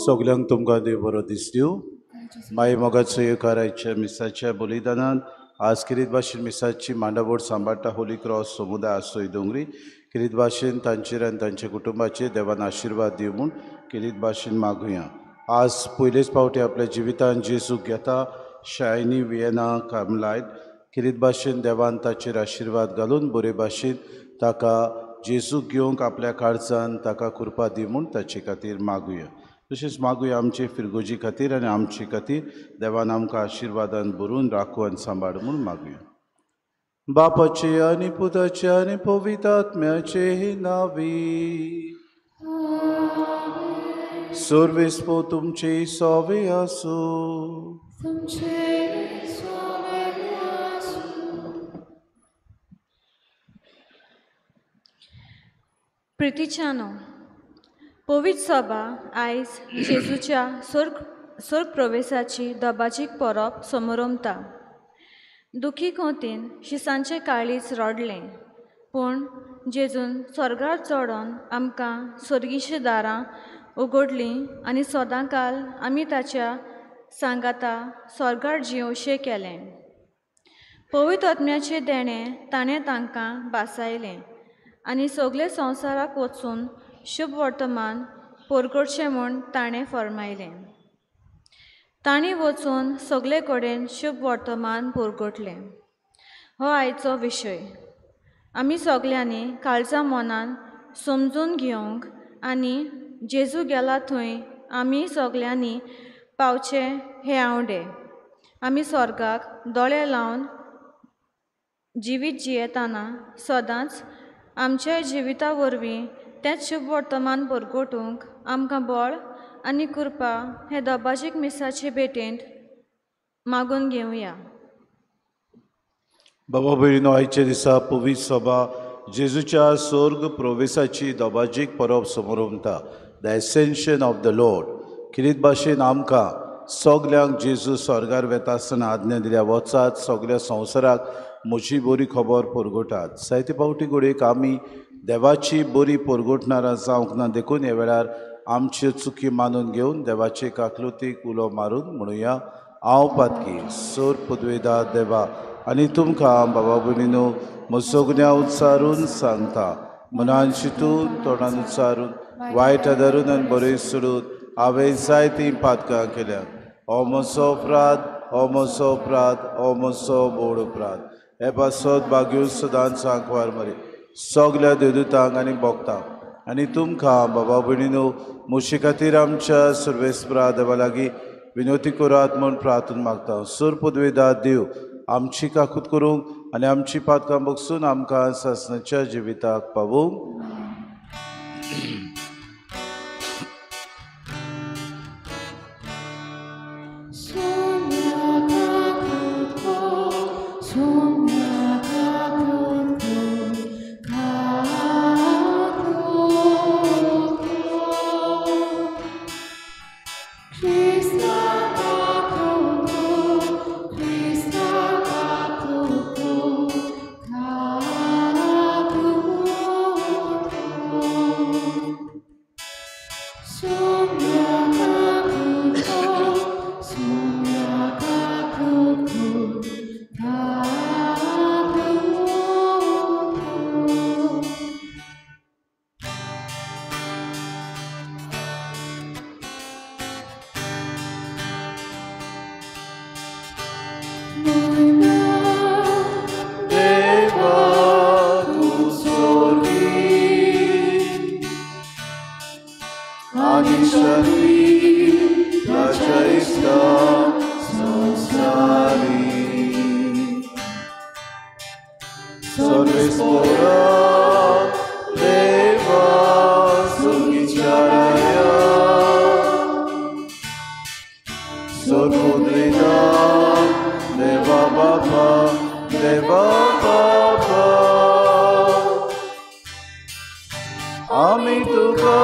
सगल्यांक तुमकां देव बरो दीस दिवं. माई मोगाचो येवकाराच्या मिसाच्या बलिदानान आज किरीत भाशेन मिसाची मांडावळ सांबाळटा होली क्रॉस समुदाय आसोय दोंगरी किरीत भाशेन तांचेर आनी तांच्या कुटुंबाचेर देवान आशिर्वाद दिवं म्हूण किरीत भाशेन मागुया. आज पयलेच फावटी आपल्या जिवितान जेजूक घेता शायनी वियेना कार्मलायट किरीत भाशेन देवान ताचेर आशिर्वाद घालून बरे भाशेन ताका जेजूक घेवंक आपल्या काळजान ताका कृपा दी म्हूण ताचे खातीर मागुया. तशेंच मागुया आमचे फिरगोजी खातीर आनी आमचे खातीर देवान आमकां आशिर्वादान भरून राखू आनी सांबाळ म्हूण मागुया. बापाचे आनी पुताचे आनी पवित्र आत्म्याचे नांवी. सर्वेस्पो तुमचे सोवे आसूं. प्रितीच्यानो, पवित्र सभा आयज जेजूच्या स्वर्ग प्रवेशाची दबाजीक परब समोरमता. दुखी कोंतीन शिसांचें काळीज रडलें, पूण जेजून स्वर्गार चडोन आमकां स्वर्गीची दारां उगडलीं आनी सदांकाल आमी ताच्या सांगाता स्वर्गार जियोशें केलें. पवित्र आत्म्याचें देणें ताणें तांकां भासायलें आनी सगळे संवसाराक वचून शुभ वर्तमान परगटचें म्हूण ताणें फर्मायलें. तांणी वचून सगळे कडेन शुभ वर्तमान परगटलें. हो आयचो विशय आमी सगल्यांनी काळजा मनान समजून घेवंक आनी जेजू गेला थंय आमी सगल्यांनी पावचें हे आवडे. आमी स्वर्गाक दोळे लावन जिवीत जियेतना सदांच आमच्या जिविता वरवीं तेंच शुभ वर्तमान परगटूंक आमकां बळ आनी कृपा हे दबाजीक मिसाचे भेटेंत मागून घेवया. बाबा भयणीनो, आयच्या दिसा पवित्र सभा जेजूच्या स्वर्ग प्रवेशाची दबाजीक परब समोरमता. The ascension of the lord. किरीत भाशेन आमकां सगल्यांक जेजू स्वर्गार वेता आसतना आज्ञा दिल्या, वचात सगल्या संवसाराक म्हजी बरी खबर परगटात. जायते फावटी घडयेक आमी देवाची बरी परगटणारां जावंक ना, देखून ह्या वेळार आमच्यो चुकी मानून घेवन देवाचे काकलुतीक उलो मारून म्हणुया, हांव पातकी सोर पुदवेदा देवा आनी तुमकां बाबा भयणीनो म्हजो उच्चारून सांगता, मनान चिंतून तोंडान उच्चारून वायट आदारून आनी बरें सोडून हांवें जायतीं पातकां केल्यात. हो म्हजो अपराध, हो म्हजो अपराध, हो म्हजो व्हड अपराध. हे पासत बागीव सदांच सांकवार मरे सगल्या देवदूतांक आनी भोगतांक आनी तुमकां बाबा भयणीनो म्हजे खातीर आमच्या सर्वेस्परा देवा लागीं विनवती करात म्हूण प्रार्थना मागता. सूर पदवेदा देव आमची काकूत करूंक आनी आमची पातकां बगसून आमकां सासणाच्या जिविताक पावोवंक. सर्वेस्पोरा देवा सुगीच्या राया सोर्पुद्रिदा देवा बापा देवा बापा आमी तुका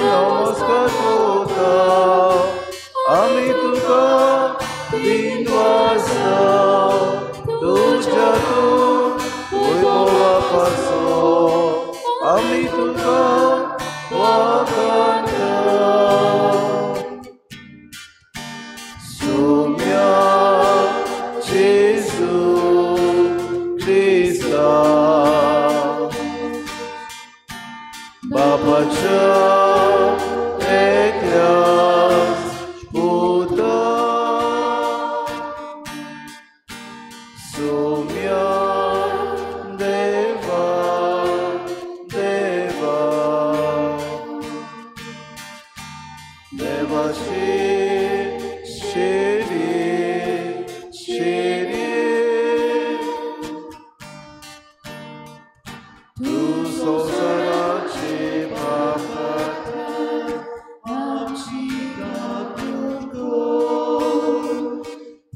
नमस्कार करता आमी तुका दिन वाजता तुज्या तूं वैभवा पासो आमी तुका वाखाणता. सुम्या जेजू क्रिस्ता बापाच्या एकल्याच पुता सुम्या देवा देवा देवाशी शिरी शिरी तूं संवसाराचे पापां आमची काकूट कर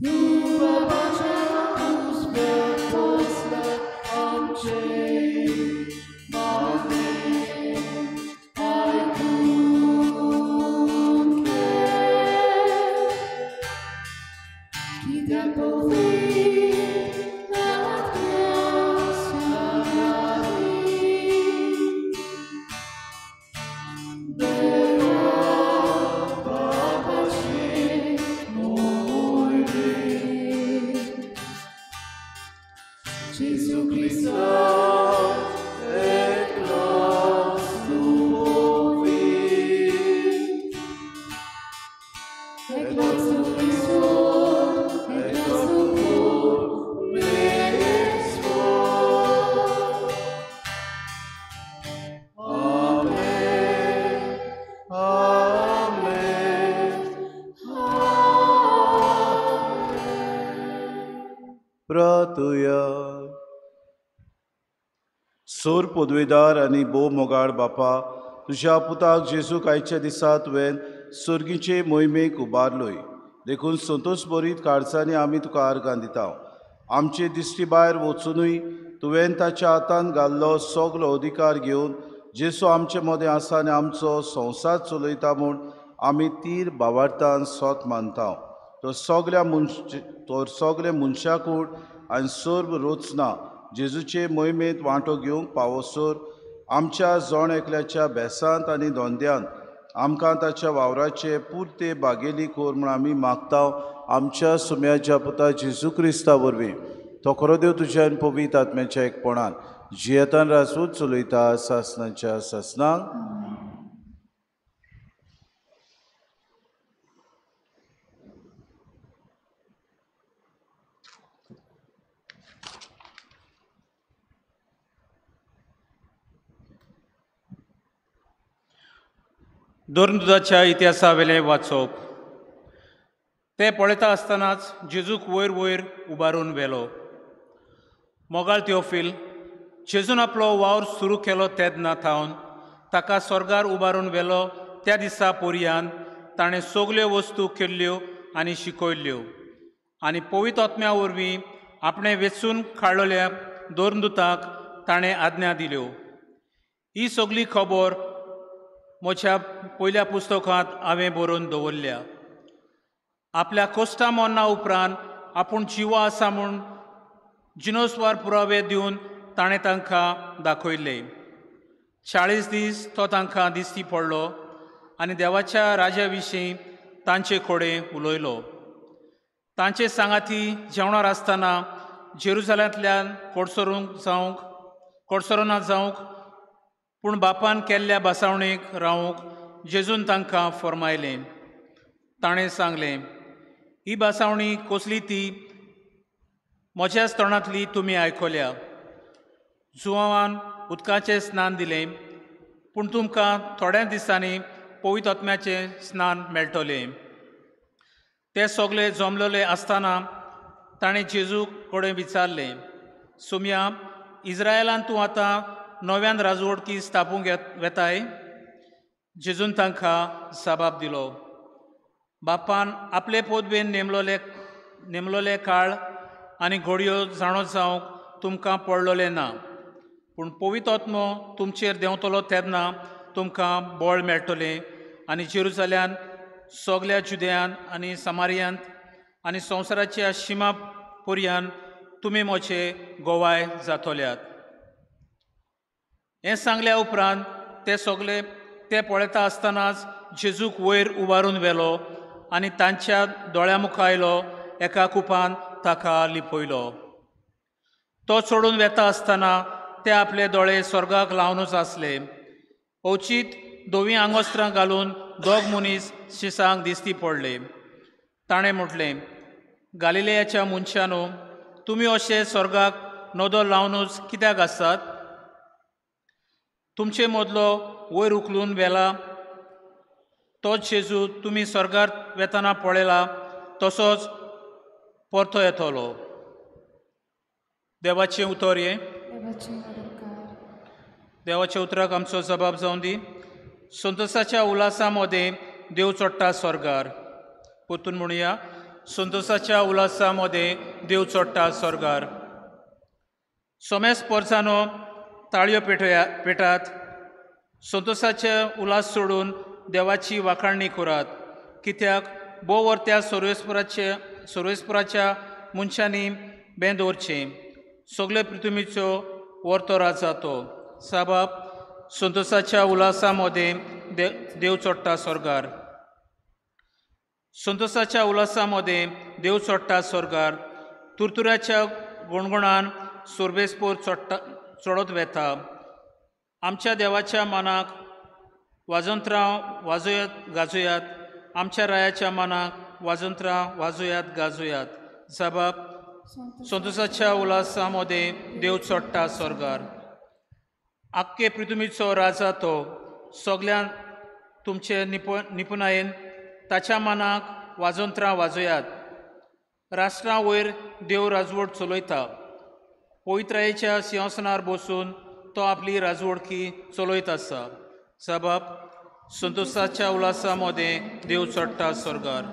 तूं बाबाच्या उजव्या बसला आमचे मागणें आयकून घे. कित्याक पवित्र आत्म्या सांगाती देवा बापाची मोहिमे जेजू क्रिस्ता एकलोच तूं पवित्र एकलोच तूं ईश्वर एकलोच तूं परमेश्वर. आमेन आमेन आमेन. प्रार्थुया. सोर पदवेदार आनी भोव मोगाळ बापा तुज्या पुताक जेजूक आयच्या दिसा तुवें सोर्गीचे मोहिमेक उबारलोय देखून संतोश बरीत काळजांनी आमी तुका आर्गां दिता. आमचे दिश्टी भायर वचुनूय तुवें ताच्या हातान घाल्लो सगलो अधिकार घेवन जेजू आमचे मदें आसा आनी आमचो संवसार चलयता म्हूण आमी तीर भावार्थान सोत मानता. तो सगल्या मनशाकूड आनी सर्व रचना जेजूचे मोहिमेंत वांटो घेवंक पावोसर आमच्या जण एकल्याच्या बेसांत आनी धंद्यांत आमकां ताच्या वावराचे पुरते बागेली कर म्हूण आमी मागता आमच्या सुम्याच्या पुता जेजू क्रिस्ता वरवीं. तो खरो देव तुज्या आनी पवित्र आत्म्याच्या एकपणान जियेतान राजूच चलयता सासनाच्या सासनाक. धर्मदुताच्या इतिहासावेलें वाचप. ते पळयता आसतनाच जेजूक वयर वयर उबारून व्हेलो. मोगाळ थियोफील, जेजून आपलो वावर सुरू केलो तेन्ना थावन ताका स्वर्गार उबारून व्हेलो त्या दिसा पर्यंत ताणें सगल्यो वस्तू केल्ल्यो आनी शिकयल्ल्यो आनी पवित्र आत्म्या वरवीं आपणें वेंचून काडलेल्या धर्मदुताक ताणें आज्ञा दिल्यो. ही सगली खबर म्हज्या पयल्या पुस्तकांत हांवें बरोवन दवरल्या. आपल्या कोश्टा मरणा उपरांत आपूण जिवो आसा म्हूण जिनोसवार पुरावे दिवन ताणें तांकां दाखयलें. 40 दीस तो तांकां दिश्टी पडलो आनी देवाच्या राजा विशीं तांचे कडेन उलयलो. तांचे सांगाती जेवणार आसतना जेरुजाल्यांतल्यान कोडसरोना जावंक पूण बापान केल्ल्या बसावणेक रावंक जेजून तांकां फर्मायलें. ताणें सांगलें, ही बसावणी कसली ती म्हज्याच तोंडांतली तुमी आयकल्या. जुवान उदकाचें स्नान दिलें पूण तुमकां थोड्या दिसांनी पवित्र आत्म्याचें स्नान मेळटलें. ते सगळे जमलेले आसतना ताणें जेजू कडेन विचारलें, सुमया इज्रायलान तूं आतां नव्यान राजवडकी स्थापूंक वेताय? जेजून तांकां जबाब दिलो, बापान आपले पदवेन नेमलोले काळ आनी घडयो जाणो जावंक तुमकां पडलोलें ना, पूण पवित्र आत्मो तुमचेर देंवतलो तेन्ना तुमकां बळ मेळटलें आनी जेरुजाल्यान सगल्या जुदयान आनी समारियांत आनी संवसाराच्या शिमा पर्यान तुमी म्हजे गोवाय जातल्यात. हें सांगल्या उपरांत ते सगळे ते पळयता आसतनाच जेजूक वयर उबारून व्हेलो आनी तांच्या दोळ्या मुखार आयलो एका कुपान ताका लिपयलो. तो चडून वेता आसतना ते आपले दोळे स्वर्गाक लावनूच आसले. अवचीत धवीं आंगोस्त्रां घालून दोग मनीस शिसांक दिसती पडले. ताणें म्हटलें, गालिलेयाच्या मनशांनो, तुमी अशे स्वर्गाक नदर लावनूच कित्याक आसात? तुमचे मदलो वयर उखलून व्हेला तोच जेजू तुमी स्वर्गार वेतना पळयला तसोच परतो येतलो. देवाचें उतर हें. देवाच्या उतराक आमचो जबाब जावं दी. संतोसाच्या उल्हासा मदें देव चडटा स्वर्गार. परतून म्हणुया, संतोसाच्या उल्हासा मदें देव चडटा स्वर्गार. सोमेस पोरसानो ताळयो पेटात, संतोसाचे उल्हास सोडून देवाची वाखाणणी करात, कित्याक भोव वर्त्या सर्वेस्पराच्या मनशांनी बें दवरचें. सगळे पृथ्वीचो वर्तो राजा तो. साबाब संतोसाच्या उल्हासा मदें देव चडटा स्वर्गार. संतोसाच्या उल्हासा मदें देव चडटा स्वर्गार. तुरतुऱ्याच्या गुणगुणान सोर्बेसपोर चडत वेता. आमच्या देवाच्या मनाक वाजंत्रां वाजोयात गाजोयात, आमच्या रायाच्या मनाक वाजंत्रां वाजोयात गाजोयात. साबाब संतोसाच्या उल्हासा मदें देव चडटा स्वर्गार. आख्खे पृथ्वीचो राजा तो. सगळ्यान तुमचे निपुणायेन ताच्या मनाक वाजंत्रां वाजोयात. राष्ट्रां वयर देव राजवट चलयता. पवित्रायेच्या सिंहासनार बसून तो आपली राजवडकी चलयत आसा. साबाब संतोसाच्या उल्हासा मदें देव चडटा स्वर्गार.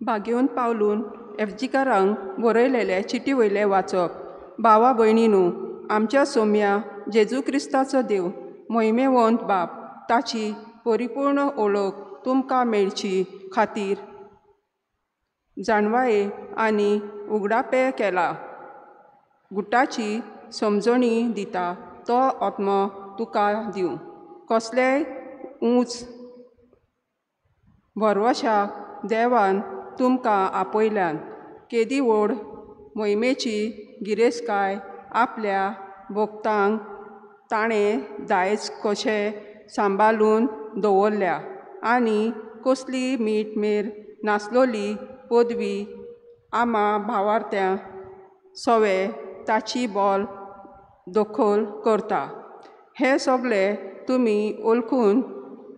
भाग्योवन पावलून एफजीकारांक बरयलेले चिटी वयलें वाचप. भावा भयणीनू, आमच्या सोम्या जेजू क्रिस्ताचो देव मोहिमेवंत बाप ताची परिपूर्ण ओळख तुमकां मेळची खातीर जाणवाये आनी उगडापें केला. गुटाची समजणी दिता तो आत्मो तुका दिवं. कसलेय ऊंच भरवशाक देवान तुमकां आपयल्यान केदी व्हड मोहिमेची गिरेस्तकाय आपल्या भोक्तांक ताणें दायज कशें सांबाळून दवरल्या आनी कसली मीटमेर नासलोली पदवी आमा भावार्त्यां सवे ताची बोल दखल करता. हें सगळें तुमी वळखून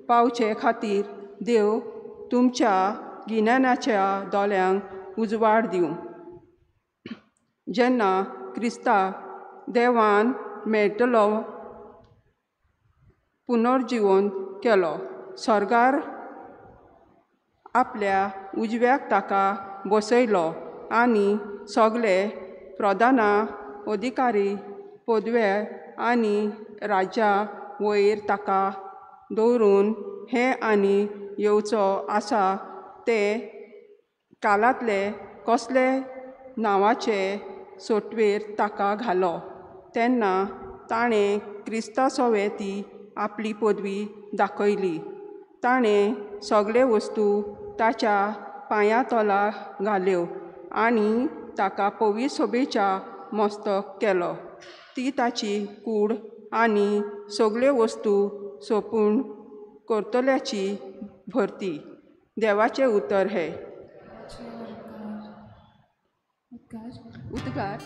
पावचे खातीर देव तुमच्या गिन्यानाच्या दोळ्यांक उजवाड दिवं. जेन्ना क्रिस्ता देवान मेळटलो पुनर्जिवन केलो, स्वर्गार आपल्या उजव्याक ताका बसयलो आनी सगळे प्रधाना अधिकारी पदवे आनी राज्या वयर ताका दवरून हें आनी येवचो आसा ते कालांतले कसले नांवाचे सोटवेर ताका घालो. तेन्ना ताणें क्रिस्ता सोवे ती आपली पदवी दाखयली. ताणें सगळे वस्तू ताच्या पांया तोला घाल्यो आनी ताका पवित्र सोबेच्या मस्तक केलो. ती ताची कूड आनी सगळ्यो वस्तू सोंपून करतल्याची भरती. देवाचें उतर हें। उद्गार।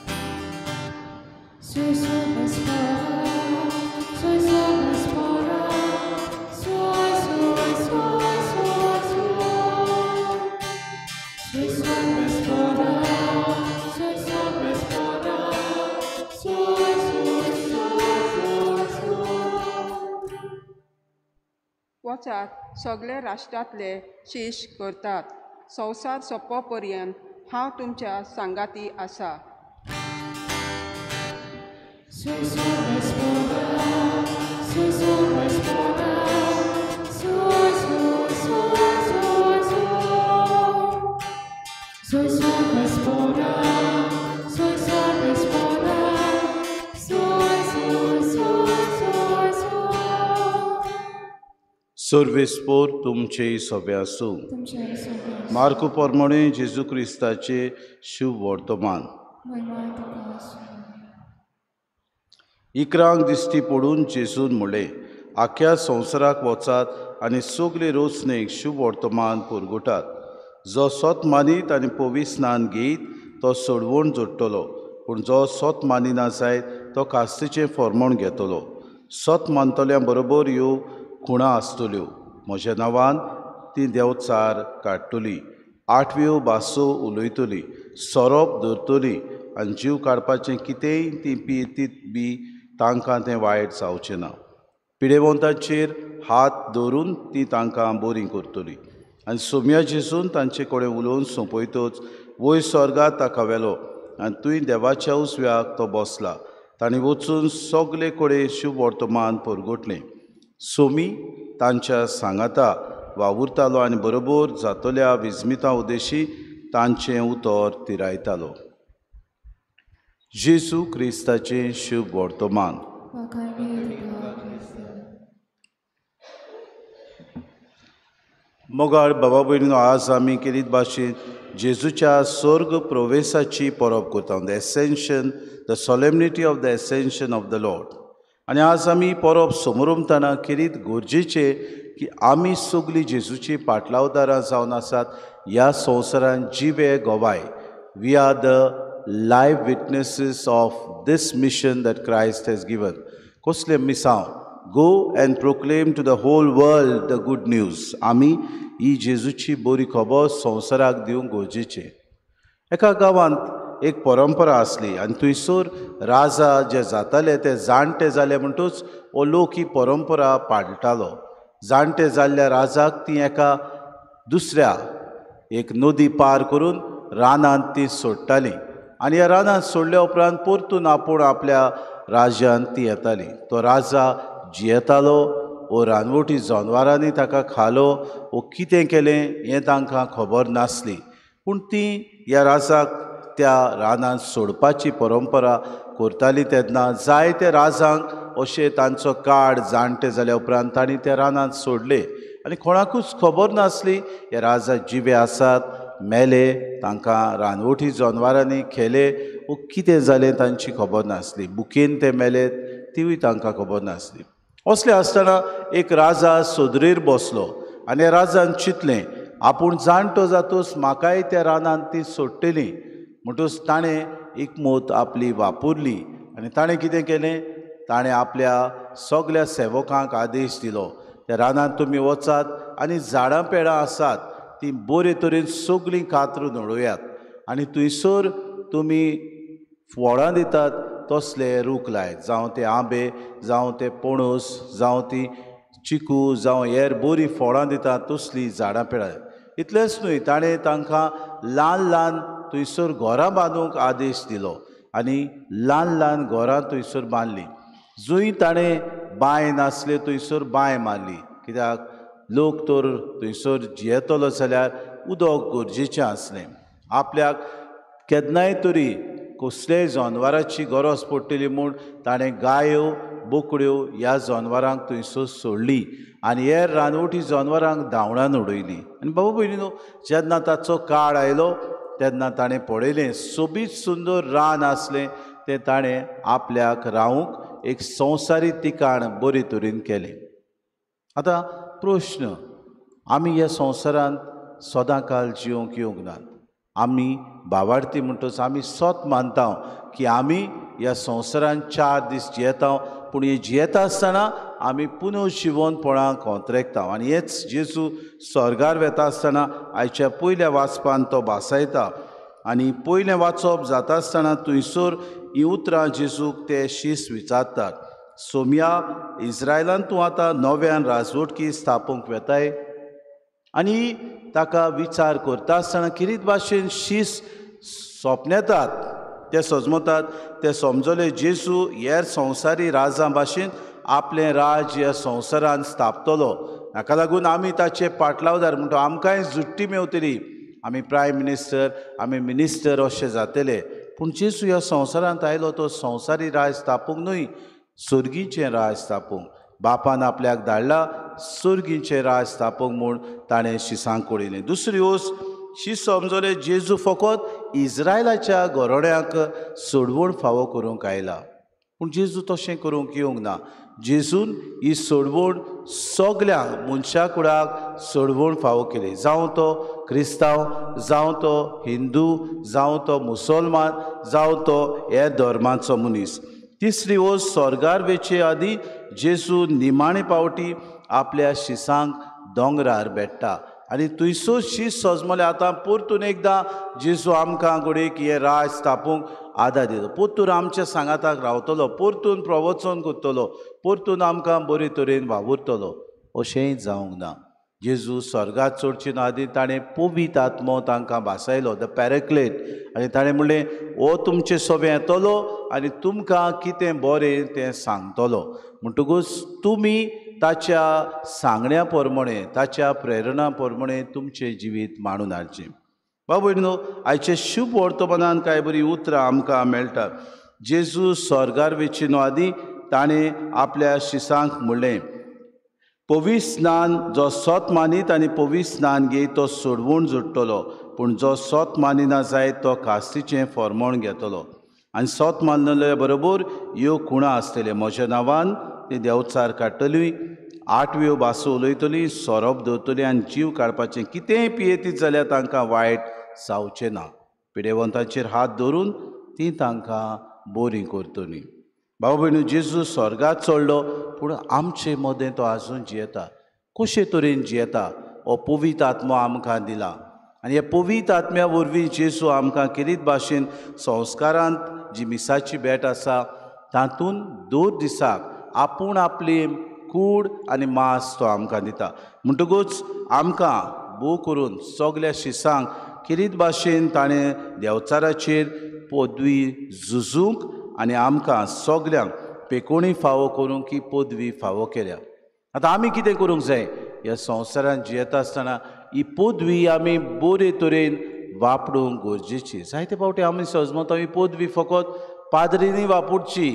वचात सगळे राष्ट्रांतले शिश करतात। संवसार सोंपो पर्यंत हांव तुमच्या सांगाती आसा। सर्वेस्पोर तुमचे सभे आसूं। मार्कू प्रमाणे जेजू क्रिस्ताचे शुभ वर्तमान। इकरांक दिश्टी पडून जेजून म्हणलें, आख्या संवसाराक वचात आनी सगळे रोसणेक शुभ वर्तमान पुरगुटात। जो सत मानीत आनी पवित्र स्नान घेयत तो सोडवण जोडटलो, पूण जो सत मानिना जायत तो कास्तीचें फॉर्मण घेतलो। सत मानतल्या बरोबर ह्यो खुणा आसतल्यो, म्हज्या नांवान ती देंवचार काडटली, आठव्यो भासो उलयतली, सोरोप धरतली आनी जीव काडपाचें कितेंय ती पियेतीत बी तांकां तें वायट जावचें ना। पिडेवंतांचेर हात दवरून ती तांकां बरी करतली। आनी सोम्या जेजून तांचे कडेन उलोवन सोंपयतच वयर स्वर्गात ताका व्हेलो आनी थंय देवाच्या उजव्याक तो बसला। तांणी वचून सगळे कडेन शुभ वर्तमान परगटलें। सोमी तांच्या सांगाता वावुरतालो आनी बरोबर जातल्या विस्मिता उद्देशी तांचें उतर तिरायतालो। जेजू क्रिस्ताचें शुभ वर्तमान। मोगाळ बाबा भयणीनो, आज आमी केरीत भाशेन जेजूच्या स्वर्ग प्रवेशाची परब करता, the ascension, the solemnity of the ascension of the Lord. आनी आज आमी परब समरमतना खेरीत गरजेचें की आमी सगळीं जेजूची पाटलावदारां जावन आसात। ह्या संवसारान जिवे गवाय, we are the live witnesses of this mission that Christ has given. कसलें मिसांव? Go and proclaim to the whole world the good news. आमी ही जेजूची बरी खबर संवसाराक दिवंक गरजेचें। एका गांवांत एक परंपरा आसली आनी थंयसर राजा जे जाताले ते जाणटे जाले म्हणटूच हो लोक ही परंपरा पाळटालो। जाणटे जाल्ल्या राजाक ती एका दुसऱ्या एक नदी पार करून रानांत ती सोडटाली आनी ह्या रानांत सोडल्या उपरांत परतून आपूण आपल्या राज्यांत ती येताली। तो राजा जियेतालो वो रानवटी जनवरांनी ताका खालो वो कितें केलें हें तांकां खबर नासली, पूण ती ह्या राजाक त्या रानांत सोडपाची परंपरा करताली। तेन्ना जायते राजांक अशें तांचो काळ जाणटे जाल्या उपरांत तांणी त्या रानांत सोडले आनी कोणाकूच खबर नासली हे राजा जिवे आसात मेले, तांकां रानवटी जनवरांनी खेले वो कितें जालें तांची खबर नासली, बुकेन ते मेले तिवूय तांकां खबर नासली। असलें आसतना एक राजा सोदरेर बसलो आनी राजान चिंतलें आपूण जाणटो जातूच म्हाकाय त्या रानांत ती सोडटली। म्हणटूच ताणें एकमत आपली वापरली आनी ताणें कितें केलें, ताणें आपल्या सगल्या सेवकांक आदेश दिलो, त्या रानांत तुमी वचात आनी झाडां पेडां आसात ती बरे तरेन सगळीं कातरून उडयात आनी थंयसर तुमी फळां दितात तसले रूख लायत, जावं ते आंबे, जावं ते पणस, जावं ती चिकू, जावं हेर बरीं फळां दितात तसलीं झाडां पेडां। इतलेंच न्हय, ताणें तांकां ल्हान ल्हान थंयसर घरां बांदूंक आदेश दिलो आनी ल्हान ल्हान घरां थंयसर बांदलीं। जंय ताणें बांय नासले थंयसर बांय मारली, कित्याक लोक तर थंयसर जियेतलो जाल्यार उदक गरजेचें आसलें। आपल्याक केन्नाय तरी कसलेय जनवराची गरज पडटली म्हूण ताणें गायो बोकड्यो ह्या जनवरांक थंयसर सोडली आनी हेर रानवटी जनवरांक धांवणान उडयली। आनी बाबा भयणीनो, जेन्ना ताचो काळ आयलो तेन्ना ताणें पळयलें सोबीत सुंदर रान आसलें, तें ताणें आपल्याक रावूंक एक संवसारी ठिकाण बरे तरेन केलें। आतां प्रश्न, आमी ह्या संवसारांत सदां काल जिवंक येवंक नात. आमी भावार्थी म्हणटच आमी सत मानता की आमी ह्या संवसारान 4 दीस जियेता, पूण हे जियेता आसतना आमी पुनर्जिवनपणाक कोंत्रेकता. आनी हेच जेजू स्वर्गार वेता आसतना आयच्या पयल्या वाचपान तो भासायता. आनी पयलें वाचप जाता आसतना थंयसर हीं उतरां जेजूक ते शीस विचारतात, सोम्या इस्रायलान तूं आतां नव्यान राजवटकी स्थापूंक वेताय? आनी ताका विचार करता आसतना किरीत भाशेन शीस सोंपनेतात, ते सजमतात, ते समजले जेजू हेर संवसारी राजां भाशेन आपलें राज्य ह्या संवसारान स्थापतलो. हाका लागून आमी ताचे पाटलावदार म्हणटा आमकांय जुट्टी मेवतली, आमी प्रायम मिनिस्टर, आमी मिनिस्टर अशें जातले. पूण जेजू ह्या संवसारांत आयलो तो संवसारी राज स्थापूंक न्हय, सुर्गीचें राज स्थापूंक. बापान आपल्याक धाडला सुर्गीचें राज स्थापूंक म्हूण ताणें शिसांक कळयलें. दुसरी वस्त शीस समजले जेजू फकत इस्रायलाच्या घरोड्यांक सोडवण फावो करूंक आयला, पूण जेजू तशें करूंक येवंक ना. जेजून ही सोडवण सगळ्यांक मनशा कुडाक सोडवण फावो केली, जावं तो क्रिस्तांव, जावं तो हिंदू, जावं तो मुसलमान, जावं तो हेर धर्माचो मनीस. तिसरी वस्त स्वर्गार वेचे आदी जेजू निमाणे पावटी आपल्या शिसांक दोंगरार भेट्टा आनी थंयसर शीस सजमले आतां परतून एकदां जेजू आमकां घडयेक हें राज स्थापूंक आदार दिलो, परतून आमच्या सांगाताक रावतलो, परतून प्रवचन करतलो, परतून आमकां बरे तरेन वावुरतलो. अशेंय जावंक ना. जेजू स्वर्गात चडचे आदी ताणें पवित्र आत्मो तांकां भासायलो, the पॅराक्लेट. आनी ताणें म्हणलें, हो तुमचे सोबें येतलो आनी तुमकां कितें बरें तें सांगतलो. म्हणटकूच तुमी ताच्या सांगण्या प्रमाणे, ताच्या प्रेरणा प्रमाणे तुमचें जिवीत मांडून हाडचें. बाबू न्हू, आयचे शुभ वर्तमानान कांय बरीं उतरां आमकां मेळटात. जेजू स्वर्गार वेचे न्हू आदी ताणें आपल्या शिसांक म्हणलें, पवित्र स्नान जो सत मानीत आनी पवित्र स्नान घेयत तो सोडवण जोडटलो, पूण जो सत मानिना जायत तो कास्तीचें फॉर्मोण घेतलो. आनी सत मानले बरोबर ह्यो खुणां आसतल्यो, म्हज्या नांवान ती देंवचार काडटली, 8व्यो भासो उलयतली, सोरोप दवरतली आनी जीव काडपाचें कितेंय पियेतीत जाल्यार तांकां वायट जावचें ना. पिडेवंतांचेर हात दवरून ती तांकां बरीं करतली. बाबा भयणू, जेजू स्वर्गात चडलो पूण आमचे मदें तो आजून जियेता. कशे तरेन जियेता? हो पवित्र आत्मो आमकां दिला आनी ह्या पवित्र आत्म्या वरवीं जेजू आमकां केरीत भाशेन संस्कारांत जी मिसाची भेट आसा तातूंत दर दिसाक आपूण आपली कूड आनी मांस तो आमकां दिता. म्हणटकूच आमकां भोव करून सगल्या शिसांक केरीत भाशेन ताणें देंवचाराचेर पदवी झुजूंक आनी आमकां सगल्यांक पेकोणी फावो करूंक ही पदवी फावो केल्या. आतां आमी कितें करूंक जाय? ह्या संवसारांत जियेता आसतना ही पदवी आमी बरे तरेन वापरूंक गरजेची. जायते फावटी आमी सजमता ही पदवी फकत पाद्रींनी वापरची,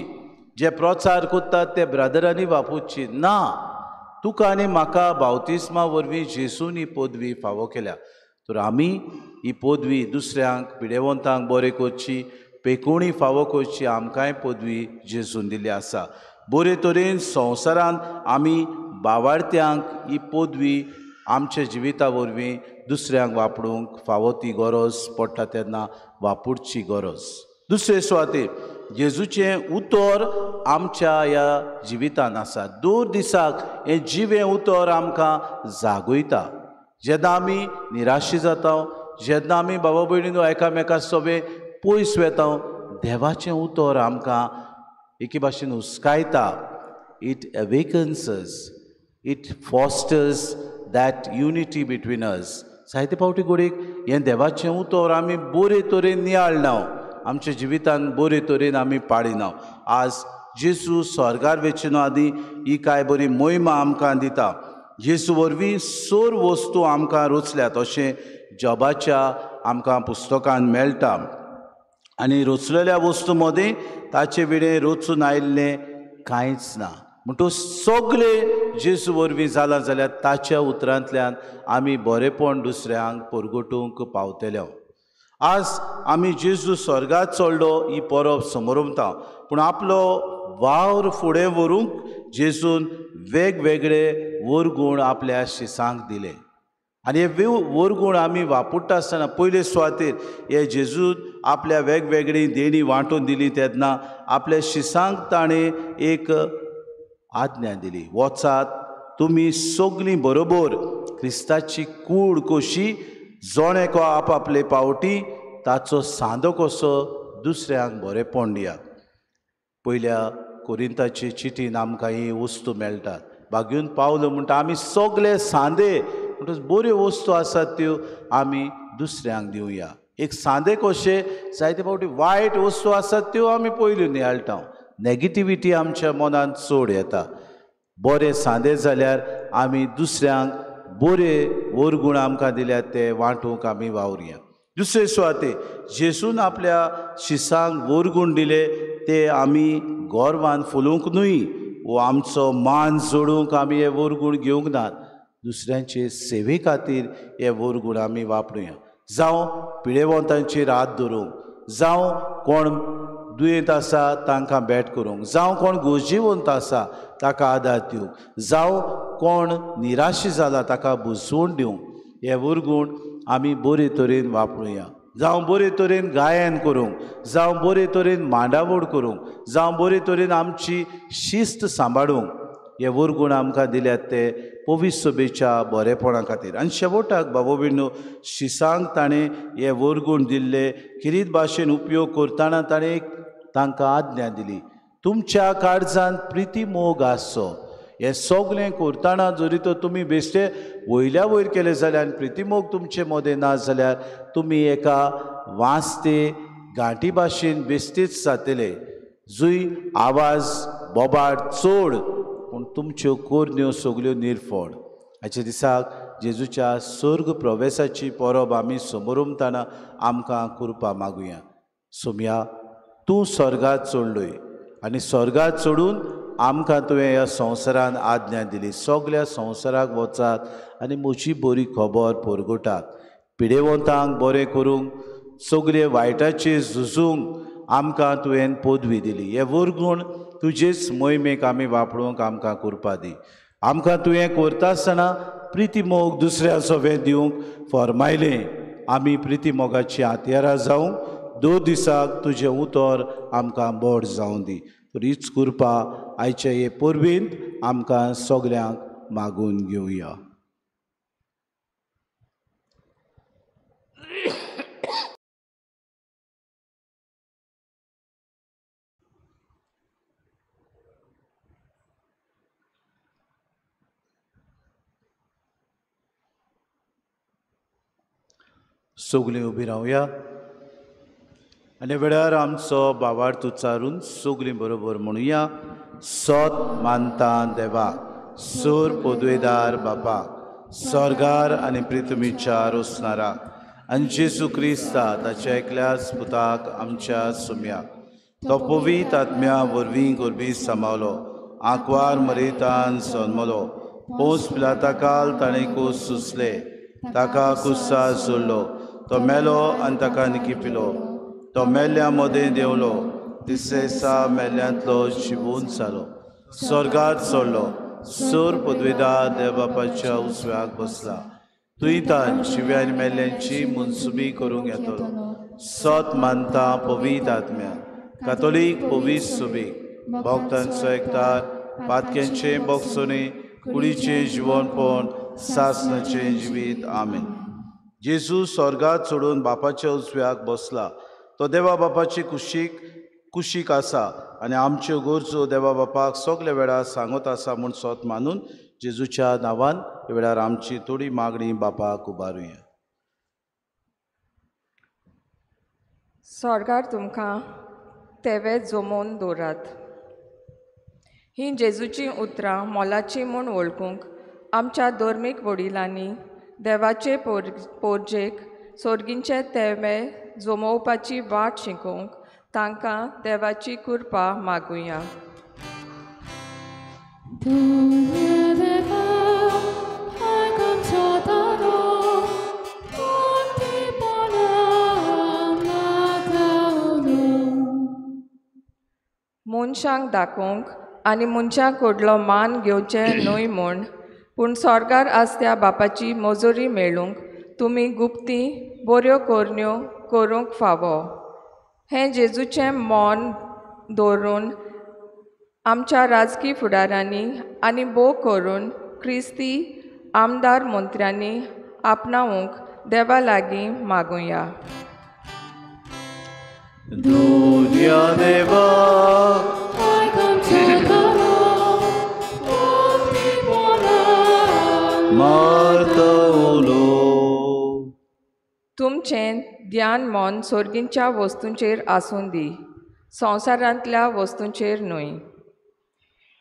जे प्रचार करतात ते ब्रदरांनी वापरची ना. तुका आनी म्हाका बावतिस्मा वरवीं जेजून ही पदवी फावो केल्या, तर आमी ही पदवी दुसऱ्यांक पिडेवंतांक बरें करची, पेकोणी फावो करची आमकांय पदवी जेजून दिल्ली आसा. बरे तरेन संवसारांत आमी बावार्थ्यांक ही पदवी आमच्या जिविता वरवीं दुसऱ्यांक वापरूंक फावो ती गरज पडटा तेन्ना वापरची गरज. दुसरे सुवातेर जेजूचें उतर आमच्या ह्या जिवितान आसा. दर दिसाक हें जिवें उतर आमकां जागयता. जेन्ना आमी निराशी जाता, जेन्ना आमी बाबा भयणीनो एकामेका सोबे पयस वेता, देवाचें उतर आमकां एके भाशेन हुस्कायता. It awakens us, it fosters that unity between us. जायते फावटी घडयेक हें देवाचें उतर आमी बरे तरेन नियाळना, आमच्या जिवितान बरे तरेन आमी पाळिना. आज जेजू स्वर्गार वेचे न्हू आदी ही कांय बरी मोहिमा आमकां दिता. जेजू वरवीं सोर वस्तू आमकां रचल्यात अशें जॉबाच्या आमकां पुस्तकान मेळटा. आनी रचलेल्या वस्तू मदें ताचे विणें रचून आयिल्लें कांयच ना. म्हणटकूच सगळें जेजू वरवीं जालां जाल्यार ताच्या उतरांतल्यान आमी बरेपण दुसऱ्यांक परगटूंक पावतले. आज आमी जेजू स्वर्गात चडलो ही परब समरमता, पूण आपलो वावर फुडें व्हरूंक जेजून वेगवेगळे वरगूण आपल्या शिसांक दिले. आनी हे वरगूण आमी वापरता आसतना पयले सुवातेर हे जेजून आपल्या वेगवेगळी देणी वांटून दिली तेन्ना आपल्या शिसांक ताणें एक आज्ञा दिली, वचात तुमी सगळीं बरोबर क्रिस्ताची कूड कशी जण एको आपआपले पावटी ताचो सांदो कसो दुसऱ्यांक बरेंपण दियात। पयल्या कोरिंताचे चिटीन आमकां ही वस्तू मेळटात। बागेवन पावलो म्हणटा आमी सगळे सांदे म्हणटच बऱ्यो वस्तू आसात त्यो आमी दुसऱ्यांक दिवया। एक सांदे कशे जायते फावटी वायट वस्तू आसात त्यो आमी पयल्यो नियाळटा, नेगेटिविटी आमच्या मनांत चड येता। बरे सांदे जाल्यार आमी दुसऱ्यांक बरे वरगूण आमकां दिल्यात ते वांटूंक आमी वावरुया। दुसरे सुवाते जेजून आपल्या शिसांक वरगूण दिले ते आमी गोरवान फुलोवंक न्हय वो आमचो मान जोडूंक आमी हे वरगूण घेवंक नात, दुसऱ्यांचे सेवे खातीर हे वरगूण आमी वापरुया। जावं पिडेवंतांचेर हात धरूंक, जावं कोण दुयेंत आसा तांकां भेट करूंक, जावं कोण गोरजेवंत आसा ताका आदार दिवंक, जावं कोण निराशी जाला ताका बुजवण दिवंक, हे वरगूण आमी बरे तरेन वापरुया। जावं बरे तरेन गायन करूंक, जावं बरे तरेन मांडावळ करूंक, जावं बरे तरेन आमची शिस्त सांबाळूंक, हे वरगूण आमकां दिल्यात ते पवित्र सभेच्या बरेपणा खातीर। आनी शेवटाक बाबा भयणीनो शिसांक ताणें हे वरगूण दिल्ले किरीत भाशेन उपयोग करतना ताणें तांकां आज्ञा दिली, तुमच्या काळजान प्रिती मोग आसचो। हें सगळें करतना जरी तर तुमी बेश्टे वयल्या वयर केलें जाल्यार आनी प्रितीमोग तुमचे मदें ना जाल्यार तुमी एका वाजते घांटी भाशेन बेश्टेच जातले, जुय आवाज बोबाट चड पूण तुमच्यो कोरण्यो सगल्यो निर्फळ। आयच्या दिसाक जेजूच्या स्वर्ग प्रवेशाची परब आमी समोरमतना आमकां कृपा मागुया। सोमया तूं स्वर्गात चडलोय आनी स्वर्गात चडून आमकां तुवें ह्या संवसारान आज्ञा दिली, सगल्या संवसाराक वचात आनी म्हजी बरी खबर परगटात, पिडेवंतांक बरें करूंक, सगळे वायटाचेर झुजूंक आमकां तुवें पदवी दिली। हे वरगूण तुजेच मोहिमेक आमी वापरूंक आमकां कृपा दी। आमकां तुवें करता आसतना प्रितीमोग दुसऱ्या सोबें दिवंक फर्मायलें, आमी प्रितीमोगाची हत्यारां जावंक दोन दिसाक तुजें उतर आमकां बोड जावं दी। तर हीच कृपा आयचे हे परबेंत आमकां सगल्यांक मागून घेवया। सगळीं उबी रावया आनी वेळार आमचो भावार्थ उच्चारून सगळीं बरोबर म्हणुया, सत मानता देवाक, सोर पदवेदार बापाक, स्वर्गार आनी पृथ्वीच्या रोसणाराक, आनी जेजू क्रिस्ता ताच्या एकल्याच पुताक आमच्या सुम्याक, तो पवित्र आत्म्या वरवीं गोरबी सांबावलो, आंकवार मरेतान जन्मलो, पोस पिलाता काल ताणें कूस सुचले, ताका कुस्सा जोडलो, तो मेलो आनी ताका निकिपिलो, तो मेल्ल्या मदें देंवलो, तिसरे दिसा मेल्ल्यांतलो जिवून जालो, स्वर्गात चडलो, सोर पदवेदार देवबापाच्या उजव्याक बसला, तुयतान शिव्या आनी मेल्ल्यांची मनसुबी करूंक येतलो। सत मानता पवित्र आत्म्या, कातोलीक पवित्र सुबीक, भक्तांचो एकतार, पातक्यांचे बोगसोने, कुडीचें जिवनपण, सासनाचें जिवीत। आमेन। जेजू स्वर्गात चडून बापाच्या उजव्याक बसला, तो देवा बापाची कुशीक आसा आनी आमच्यो गरजो देवा बापाक सगल्या वेळार सांगत आसा म्हूण सोत मानून जेजूच्या नांवान ह्या वेळार आमची थोडी मागणी बापाक उबारुया। स्वर्गार तुमकां तेवे जमोवन दवरात। हीं जेजूचीं उतरां मोलाचीं म्हूण वळखूंक आमच्या धर्मीक वडिलांनी देवाचे पोरजेक सोर्गींचे तेवे जमोवपाची वाट शिकोवंक तांकां देवाची कृपा मागुया। मनशांक दाखोवंक आनी मनशां कडलो मान घेवचें न्हय म्हूण पूण स्वर्गार आसत्या बापाची मजुरी मेळूंक तुमी गुप्ती बऱ्यो करण्यो करूंक फावो. हें जेजूचें मौन दवरून आमच्या राजकी फुडारांनी आनी भोव करून क्रिस्ती आमदार मंत्र्यांनी आपणावंक देवा लागीं मागुया. दुनिया देवा मारतलो. तुमचें ध्यान मन सोर्गींच्या वस्तूंचेर आसूं दी, संवसारांतल्या वस्तूंचेर न्हय.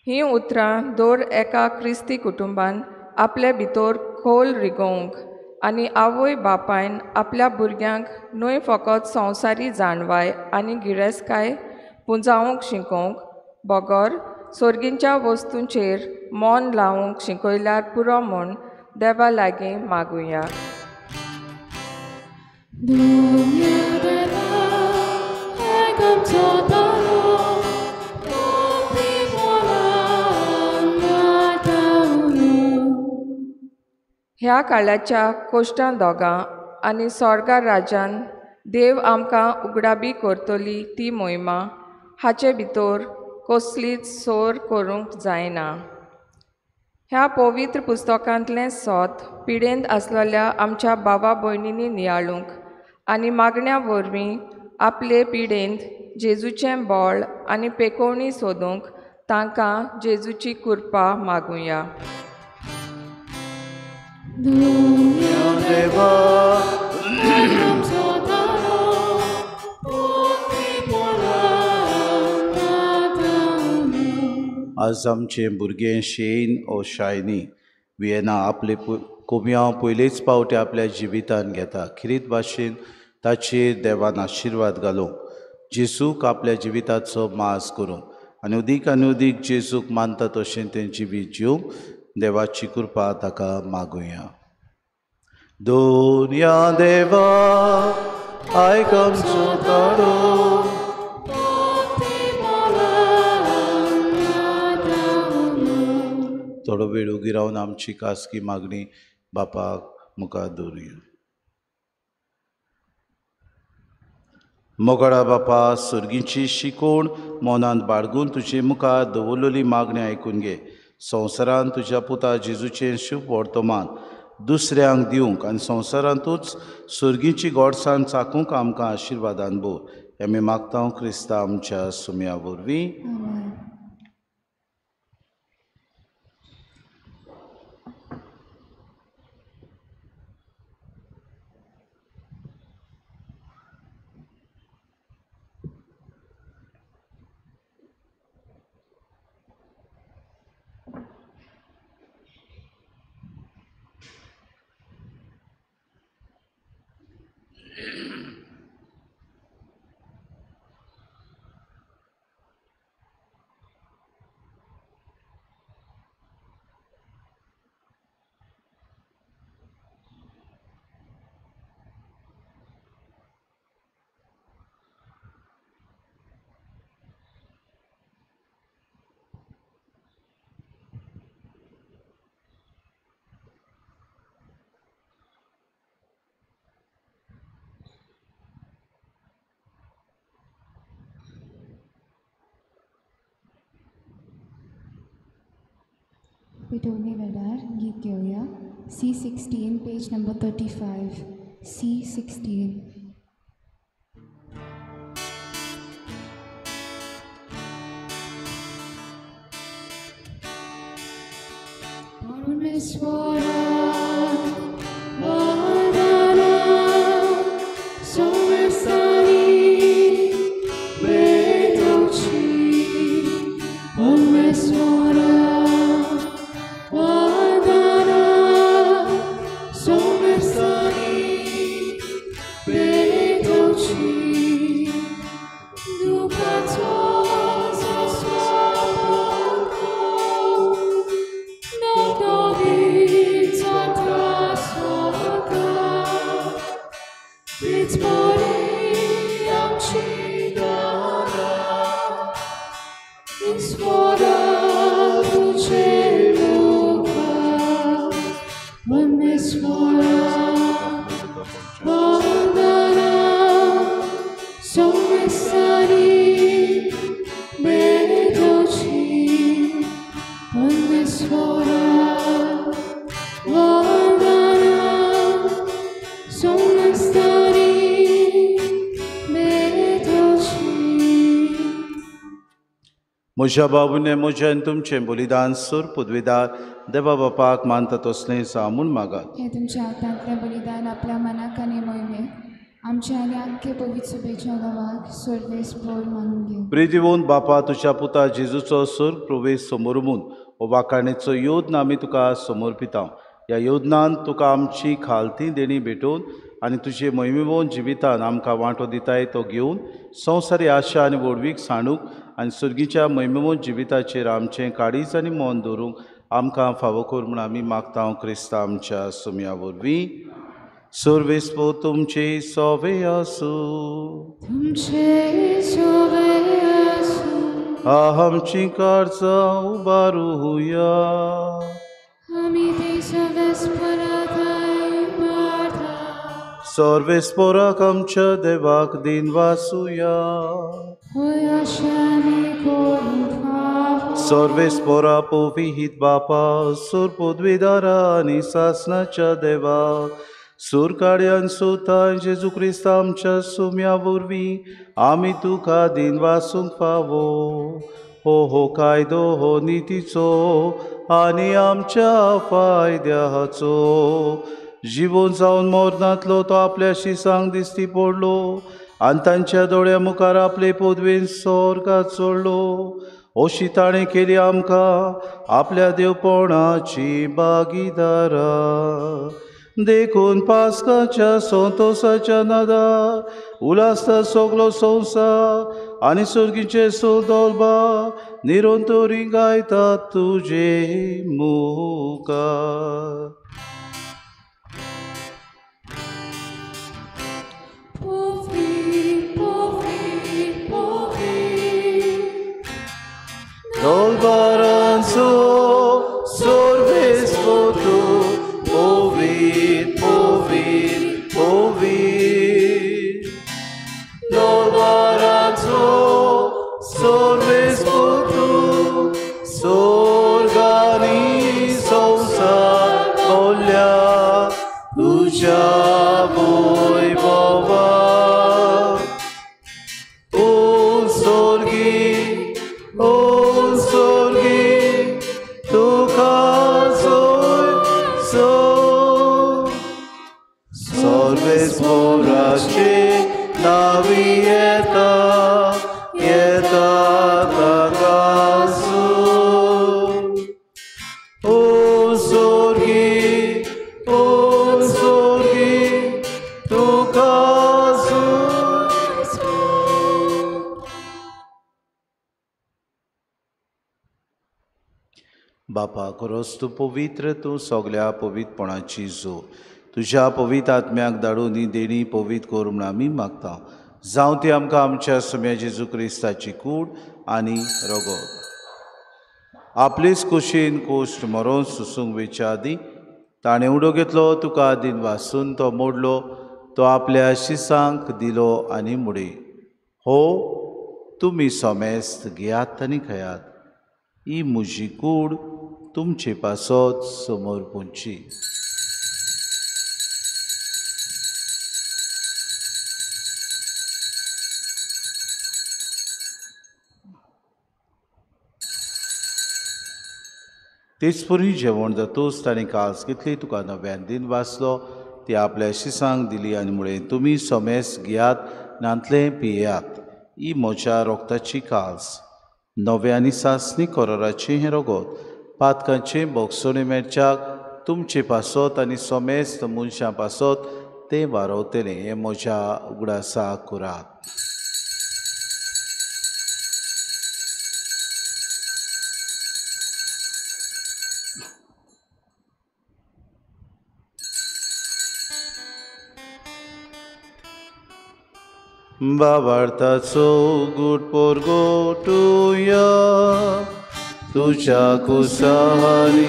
हीं उतरां दर एका क्रिस्ती कुटुंबान आपले भितर खोल रिगोवंक आनी आवय बापायन आपल्या भुरग्यांक न्हय फकत संवसारी जाणवाय आनी गिरेस्तकाय पुंजावंक शिकोवंक बगर सोर्गींच्या वस्तूंचेर मन लावंक शिकयल्यार पुरो म्हूण देवा लागीं मागुया. ह्या काळाच्या कोश्टां दोगां आनी स्वर्गा राजान देव आमकां उगडाबी करतली ती मोहिमा हाचे भितर कसलीच सोर करूंक जायना. ह्या पवित्र पुस्तकांतलें सोत पिडेंत आसलेल्या आमच्या बाबा भयणींनी नियाळूंक आनी मागण्या वरवीं आपले पिडेंत जेजूचें बळ आनी पेकोवणी सोदूंक तांकां जेजूची कृपा मागुया. आज आमचे भुरगें शेन ओ शायनी वियेना आपले कोमियांव पयलेच पावटी आपल्या जिवितान घेता. खिरीत भाशेन ताचेर देवान आशिर्वाद घालूंक, जेजूक आपल्या जिविताचो मास करूंक आनी उदीक आनी उदीक जेजूक मानता तशें तें जिवीत जिवंक देवाची कृपा ताका मागुया. दोनया देवा आयक आमचो ताळो, थोडो वेळ उगी रावन आमची खासगी मागणी बापाक मुखार दवरुया. मोगाळा बापा, सर्गीची शिकोवण मनांत बाळगून तुजे मुखार दवरलेली मागणी आयकून घे. संवसारांत तुज्या पुता जेजूचें शुभ वर्तमान दुसऱ्यांक दिवंक आनी संवसारांतूच सर्गीची गोडसाण चाकूंक आमकां आशिर्वादान भर. आमी मागता क्रिस्ता आमच्या सुम्या वरवीं. पेटोवणे वेळार गीत घेवया. C16 page number 35. C16. परमेश्वरा वंदना सोमेस्तानी बेतोची. परमेश्वरा It's what I will. म्हज्या बाबूने म्हज्यान तुमचें बलिदान सूर पदवीदार देवा बापाक मानता तसलें जावं म्हूण मागात. हें तुमच्या हातांतलें बलिदान आपल्या मनाक आनी मोहिमेक आमच्या आनी आख्खे पवित्र सभेच्या गांवाक सर्वेस्पोर मानून घेवं. प्रिदिवून बापा तुज्या पुता जेजूचो सूर प्रवेश समोरमून हो वाखाणेचो योद्न आमी तुका समर्पिता. ह्या योजनान तुका आमची खालती देणी भेटोवन आनी तुजे मोहिमेवन जिवितान आमकां वांटो दिताय तो घेवन संवसारी आशा आनी व्हडवीक सांडूंक आनी सुर्गीच्या मोहिमेवन जिविताचेर आमचें काळीज आनी मन दवरूंक आमकां फावो कर म्हूण आमी मागता क्रिस्ता आमच्या सुम्या वरवीं. सर्वेस्पोर तुमचे सोवे आसूं. आमची काळजां उबारुया. सर्वेस्पोराक आमच्या देवाक दिन वासुया. सर्वेस्पोरा पविहीत बापा सूर पदवीदारा आनी सासनाच्या देवा सूर काड्यान सुता जेजू क्रिस्त आमच्या सुम्या वरवीं आमी तुका दिन वासूंक फावो. हो हो कायदो हो नितीचो आनी आमच्या फायद्याचो. जिवोन जावन मरणांतलो तो आपल्या शिसांक दिश्टी पडलो आनी तांच्या दोळ्या मुखार आपले पदवेन स्वर्गात चडलो. अशी ताणें केली आमकां आपल्या देवपणाची भागीदारा. देखून पास्काच्या संतोसाच्या नादा उलासता सगलो संवसार आनी सुर्गीचे सुदोलबा निरंतरी गायतात तुजे मुखार. Dolbaranzo sorves foto povit povit povit. Dolbaranzo sorves foto sorgani संसार बोल्या तुझ्या वैभवा. ओ स्वर्गी ओ स्वर्गी तुका सोय सर्वेस्पोराचे नावी येता येता ताका. ओ स्वर्गी ओ स्वर्गी तुका सोय. बापा खरोच तूं पवित्र, तूं सगल्या पवित्रपणाची जो तुज्या पवित्र आत्म्याक धाडून ही देणी पवित्र कर म्हूण आमी मागता. जावं ती आमकां आमच्या सुम्या जेजू क्रिस्ताची कूड आनी रगत. आपलेच कुशीन कोश्ट मरोन सुसूंक वेच्या आदीं ताणें उडो घेतलो, तुका दिन वासून तो मोडलो, तो आपल्या शिसांक दिलो आनी मुडे हो तुमी सोमेस्त घेयात आनी खेयात, ही म्हजी कूड तुमचे पासत समर्पूंची. तेच परी जेवण जातूच ताणें कास घेतली, तुका नव्यान दिन वाचलो, ती आपल्या शिसांक दिली आनी म्हळें तुमी सोमेस घेयात नांतलें पियेयात, ही म्हज्या रोगताची कास नव्या आनी सासणी कराराचें हें रगत पातकांचें बोगसोणे मेळच्याक तुमचे पासत आनी सोमेस्त मनशां पासत तें वारवतलें. हें म्हज्या उगडासा करात. बाबार्थाचो गुट पोरगोटुया तुझ्या कुसानी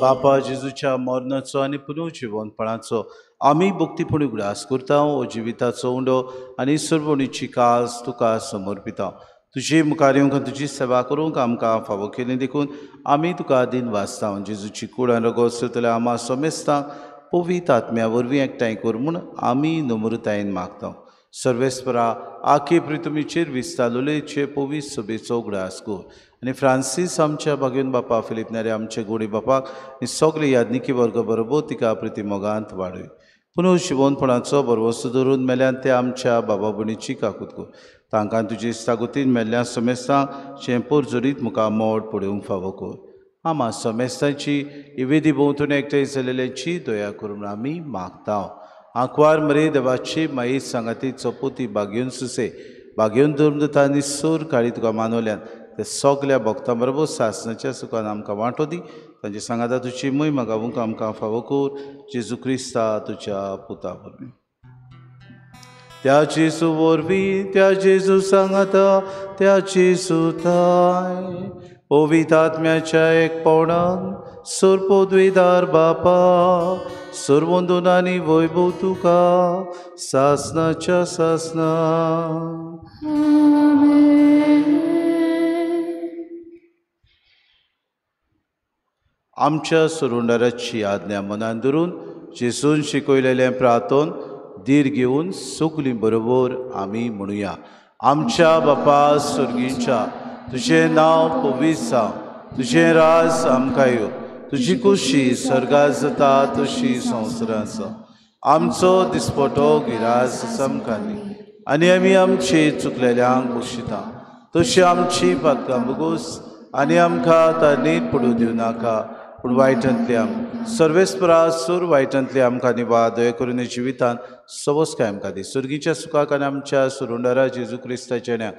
बापा जेजूच्या मरणाचो आनी पुनर्जिवनपणाचो आमी भक्तीपणी उगडास करता हो जिविताचो उंडो आनी सर्वणीची कास तुका समर्पिता. तुजे मुखार येवंक आनी तुजी सेवा करूंक आमकां फावो केली देखून आमी तुका दिन वाचता. जेजूची कूड आनी रगत सोदतल्या आमा समेस्तांक पवित्र आत्म्या वरवीं एकठांय कर म्हूण आमी नम्रतायेन मागता. सर्वेस्परा आखे प्रितुमीचेर विस्तालोलेचे पवित्र सभेचो उगडास कर आनी फ्रांसीस आमच्या बागेवन बापा, फिलीप नेरे आमचे गोडी बापाक आनी सगळे यादनिकी वर्ग बरोबर तिका प्रिती मोगांत वाडय. पुनू शिवोनपणाचो बरवसो धरून मेल्यान ते आमच्या बाबा भयणीची काकूत कर. तांकां तुजी सागोतीन मेल्ल्या समेस्तांक चेंपोर जोडीत मुखार मोड पळोवंक फावो कर. आमा समेस्तांची इवेदी भोंवतणी एकठांय जाल्ल्याची दया करून आमी मागता. आंकवार मरे देवाची माई सांगाती चपोती बागेवन सुसे बागेवन धर्मदूता आनी सोर काळी तुका मानवल्यान ते सगल्या भक्तां बरोबर सासणाच्या सुखान आमकां वांटो दी. तांचे सांगाता तुजी मोहिमा गावूंक आमकां फावो कर. जेजू क्रिस्ता तुज्या पुता वरवीं. त्या जेजू वरवीं, त्या जेजू सांगाता, त्या जेजू ताय पवित्र आत्म्याच्या एक पवणान सोरपोद्वेदार बापा सर्वंदून आनी वैभव तुका सासनाच्या सासना. आमच्या सुरुंडाराची आज्ञा मनान धरून जेजून शिकयलेलें प्रार्थन धीर घेवन सगलीं बरोबर आमी म्हणुया. आमच्या बापा स्वर्गींच्या, तुजें नांव पवित्र जावं, तुजें राज आमकां येवं, तुजी कुशी स्वर्गात जाता तशी संवसारांत जावं. आमचो दिसपटो गिरास आमकां दी आनी आमी आमचे चुकलेल्यांक बक्षिता तशी आमची पातकां बगोस आनी आमकां तारणीत पडूं दिवं नाका, पूण वायटांतली आम सर्वेस्परा सूर वायटांतली आमकां निवा दया करून जिवितांत सवस्काय आमकां दी. सुर्गीच्या सुखाक आनी आमच्या सुरुंडारा जेजू क्रिस्ताच्या न्या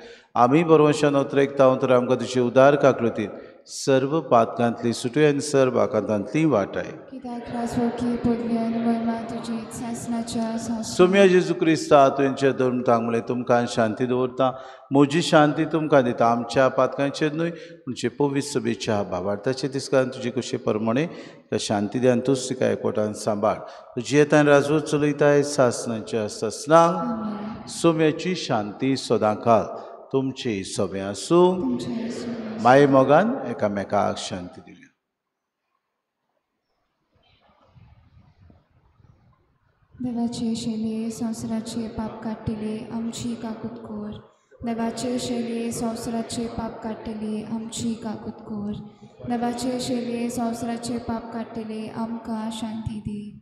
आमी बरोवशान अत्रेकता तर आमकां तुजी उदार काकृतीन सर्व पातकांतली सुटूय आनी सर्व आकांतांतली वाटाय. सोम्या जेजू क्रिस्ता तुमच्या धर्मतांक म्हणलें तुमकां शांती दवरता, म्हजी शांती तुमकां दिता. आमच्या पातकांचेर न्हय पूण पवित्र सभेच्या भावार्थाचे दिसकान तुजी कशे प्रमाणे तुका शांती दी आनी तूच तिका एकवटान सांबाळ. तुजी येतान राजवट चलयताय सासनाच्या सासनांक. सोम्याची शांती सदांकाल तुमची सगळें आसूं. माये मोगान एकामेकाक शांती दिवया. देवाचे शैली संवसाराचे पाप काडटले आमची काकूत कर. देवाचे शैली संवसाराचे पाप काडटले आमची काकूत कर. देवाचे शैली संवसाराचे पाप काडटले आमकां शांती दी.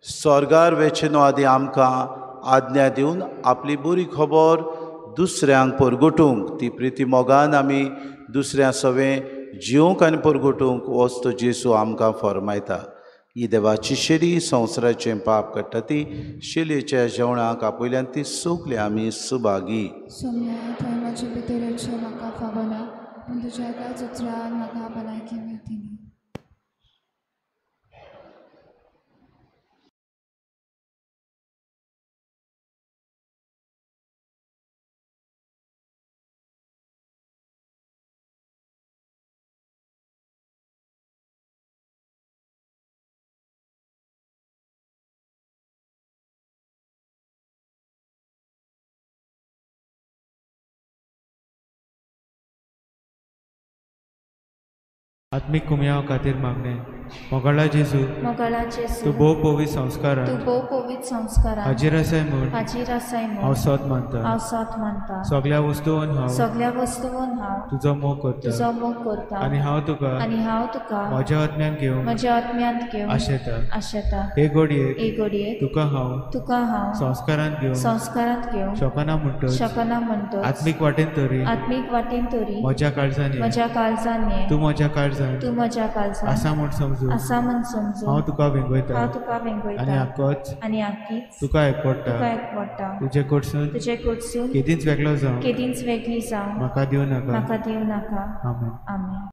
स्वर्गार वेचेनो आदी आमकां आज्ञा दिवन आपली बरी खबर दुसऱ्यांक परगटूंक ती प्रिती मोगान आमी दुसऱ्यां सवें जिवंक आनी परगटूंक वच तो जेजू आमकां फरमायता. ही देवाची शेली संवसाराचें पाप काडटा ती शेलयेच्या जेवणाक आपयल्यान ती सगली आमी सुभागी. सोम्या थंय म्हजे भितर येवचें म्हाका फावना, पूण तुज्या एकाच उतरान म्हाका भलायकी मेळटली. आत्मीक कुमयाव खातीर मागणें. मोगाळा जेजू, मोगाळा जेजू, तूं भोव पवित्र संस्कारान, तूं भोव पवित्र संस्कारान हाजीर आसाय म्हूण, हाजीर आसाय म्हूण हांव सोद मानता, हांव सोद मानता. सगल्या वस्तून हांव, सगल्या वस्तून हांव तुजो मोग करता, तुजो मोग करता. आनी हांव तुका, आनी हांव तुका म्हज्या आत्म्यान घेवन, म्हज्या आत्म्यांत घेवन आशेता, आशेता. हे घडयेक, हे घडयेक तुका हांव, तुका हांव संस्कारांत घेवन, संस्कारांत घेवन शकना म्हणटच, शकना म्हणटच आत्मीक वाटेन तरी, आत्मीक वाटेन तरी म्हज्या काळजान, म्हज्या काळजान ये, तूं म्हज्या काळजान, तूं म्हज्या काळजान आसा म्हूण समजून, आसा म्हूण समजून हांव तुका वेंगयता, हांव तुका वेंगयता. आनी आकोच, आनी आकीच तुका एकवडटा, तुका एकवडटा. तुजे कडसून, तुजे कडसून केदींच वेगळो जावं, केदींच वेगळी जावं म्हाका दिवं नाका, म्हाका दिवं नाका. आमेन. आमेन.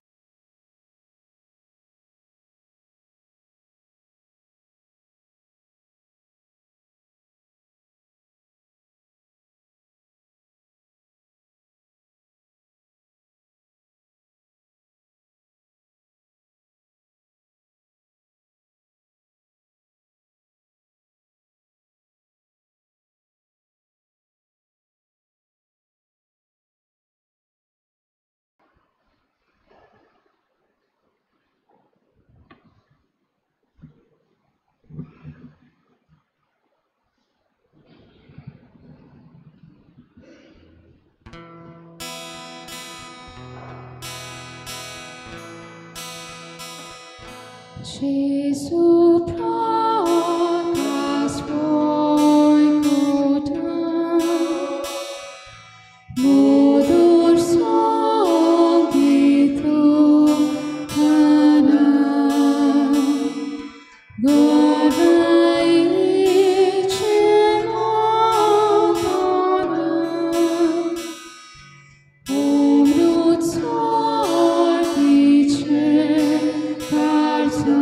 Jesu prakas voikota, modur songitu kana, gorai chemokona, umrut sortiche karta.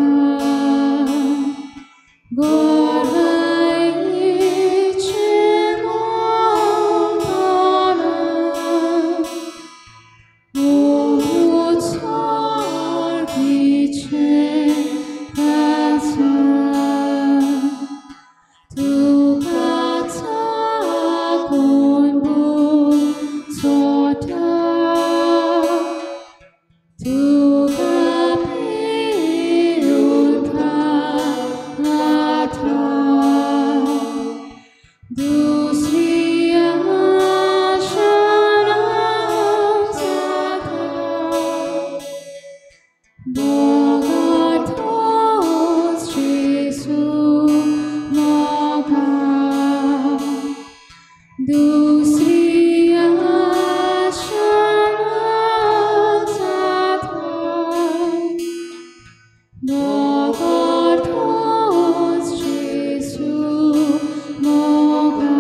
Gorai chemokona, umrut sortiche karta. Tukata konbu sota, tukapiruta latra, dusriya sharam sata, Bogatos Jesu moga, dusriya sharam sata, Bogatos Jesu moga,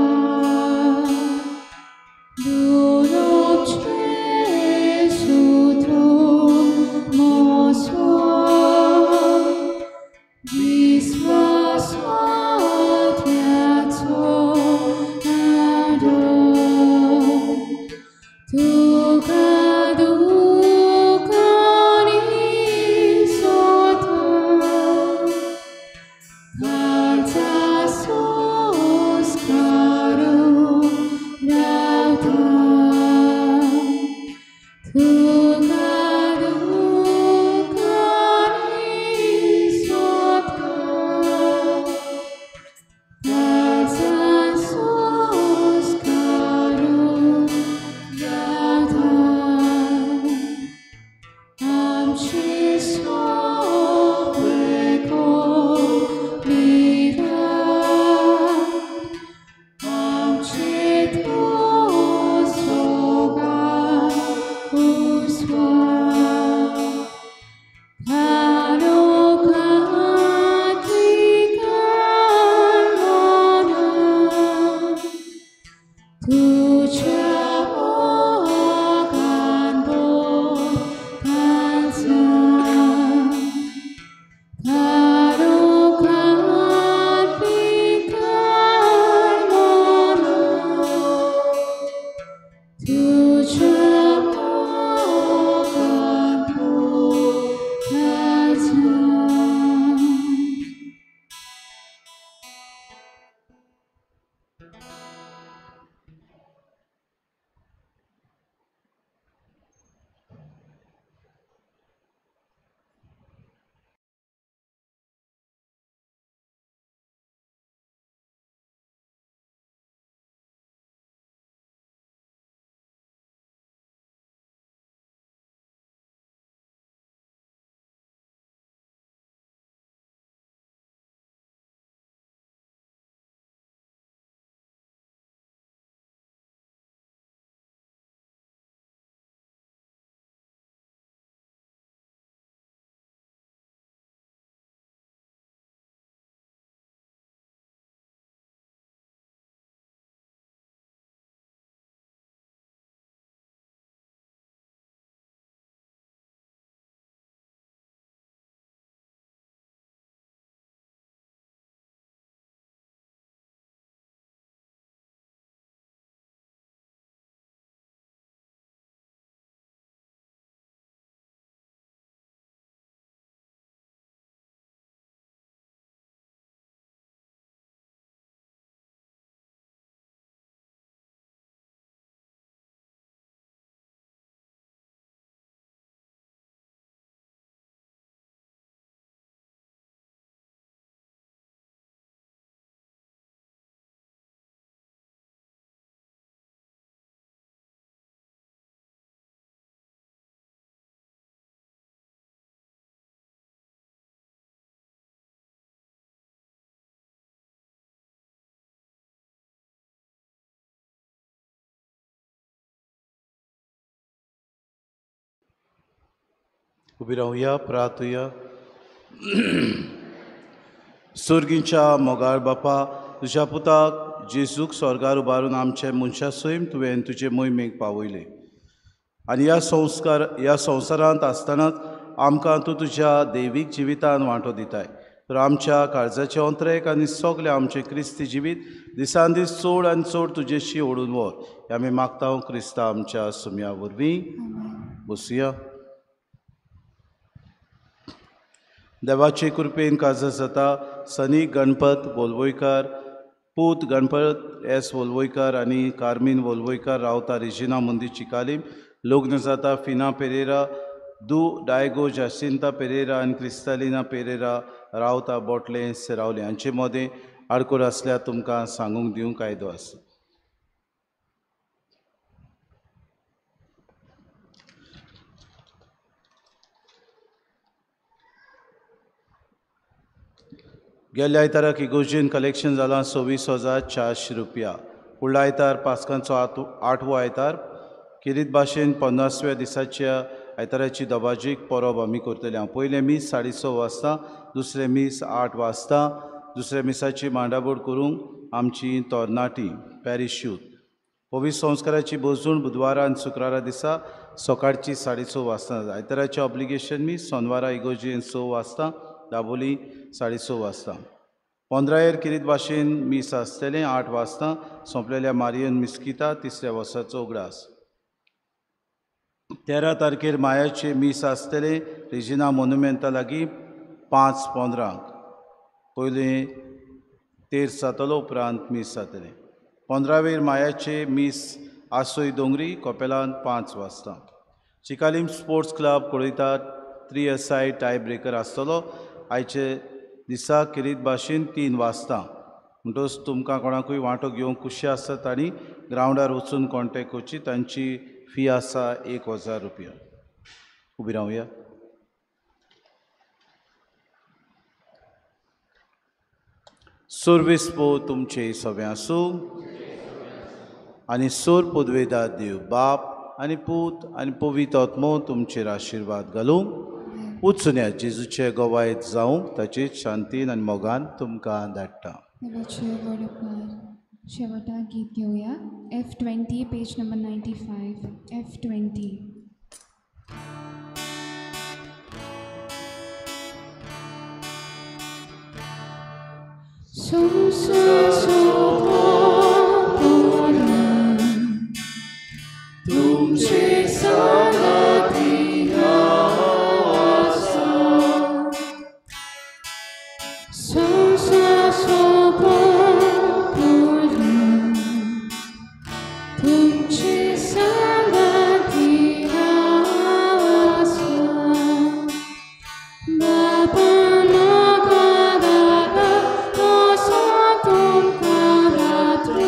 Dulob Jesu moswa, Visvasvatyato ado, Tukadukani sota, Karta soskaru rauta, Tukadukani sota, Karta soskaru rauta. Amche sopreko mira, amche tosoga uswa, Karo tucha mogan bo kansa, Karo mona, tucha mogan bo kansa. उबी रावया, प्रार्थुया. सोर्गींच्या मोगाळ बापा, तुज्या पुताक जेजूक स्वर्गार उबारून आमचे मनशा सैम तुवें तुजे मोहिमेक पावयले आनी ह्या संवसारांत आसतनाच आमकां तूं तुज्या दैवीक जिवितान वांटो दिताय. तर आमच्या काळजाचे अंतरेक आनी सगळें आमचें क्रिस्ती जिवीत दिसान दीस चड आनी चड तुजेशी ओडून व्हर, हें आमी मागता क्रिस्ता आमच्या सुम्या वरवीं. बसुया. देवाचे कृपेन काजार जाता सनी गणपत वोलवयकार, पूत गणपत एस वोलवयकार आनी कार्मीन वोलवयकार, रावता रेजिना मुंदी चिकालीम. लग्न जाता फिना पेरेरा, दू डायगो जासिंता पेरेरा आनी क्रिस्तालिना पेरेरा, रावता बोटले सेरावले. हांचे मदें आडकोर आसल्यार तुमकां सांगूंक दिवंक कायदो आसा. गेल्ल्या आयताराक इगोर्जेन कलेक्शन जालां 26,400 रुपया. फुडल्या आयतार पास्कांचो आठवो आयतार खेरीत भाशेन 50व्या दिसाच्या आयताराची दबाजीक परब आमी करतले. हांव पयलें मीस 6:30 वाजता, दुसरें मीस 8 वाजता. दुसऱ्या मिसाची मांडाबोड करूंक आमची तरणाटी पॅरिश यूथ. पवित्र संस्काराची बजवण बुधवारा आनी शुक्रारा दिसा सकाळची 6:30 वाजता. आयताराचें ऑब्लिगेशन मीस सोनवारा इगोर्जेन 6 वाजता, दाबोली 6:30 वाजता. 15 खेरीत भाशेन मीस आसतलें 8 वाजता, सोंपलेल्या मारियन मिस्किता तिसऱ्या वर्साचो उगडास. 13 तारखेर मायाचे मीस आसतलें रेजिना मोनुमेंता लागीं 5:15. पयलें तेर्स जातलो, उपरांत मीस जातलें. 15वेर मायाचे मीस आसोय दोंगरी कोपेलांत 5 वाजता. चिकालीम स्पोर्ट्स क्लब पळयतात 3SI tie breaker आसतलो आयचे दिसा खेरीत भाशेन 3 वाजता. म्हणटकच तुमकां कोणाकूय वांटो घेवंक खुशी आसता तांणी ग्रावंडार वचून कॉन्टेक्ट करची. तांची फी आसा 1000 रुपया. उबी रावया. सर्वीस पो तुमचे सगळें आसूं आनी सोर पुदवेदार देव बाप आनी पूत आनी पवित्र आत्मो तुमचेर आशिर्वाद घालूं. उचुन्या जेजूचे गवायत जावंक ताचे शांतीन आनी मोगान तुमकां धाडटा. शेवटाक गीत घेवया. F20 page number 95. F20. तुमचे सांगाती आसा, तुमचे सांगाती आसा. बाबा तुमकां रात्र.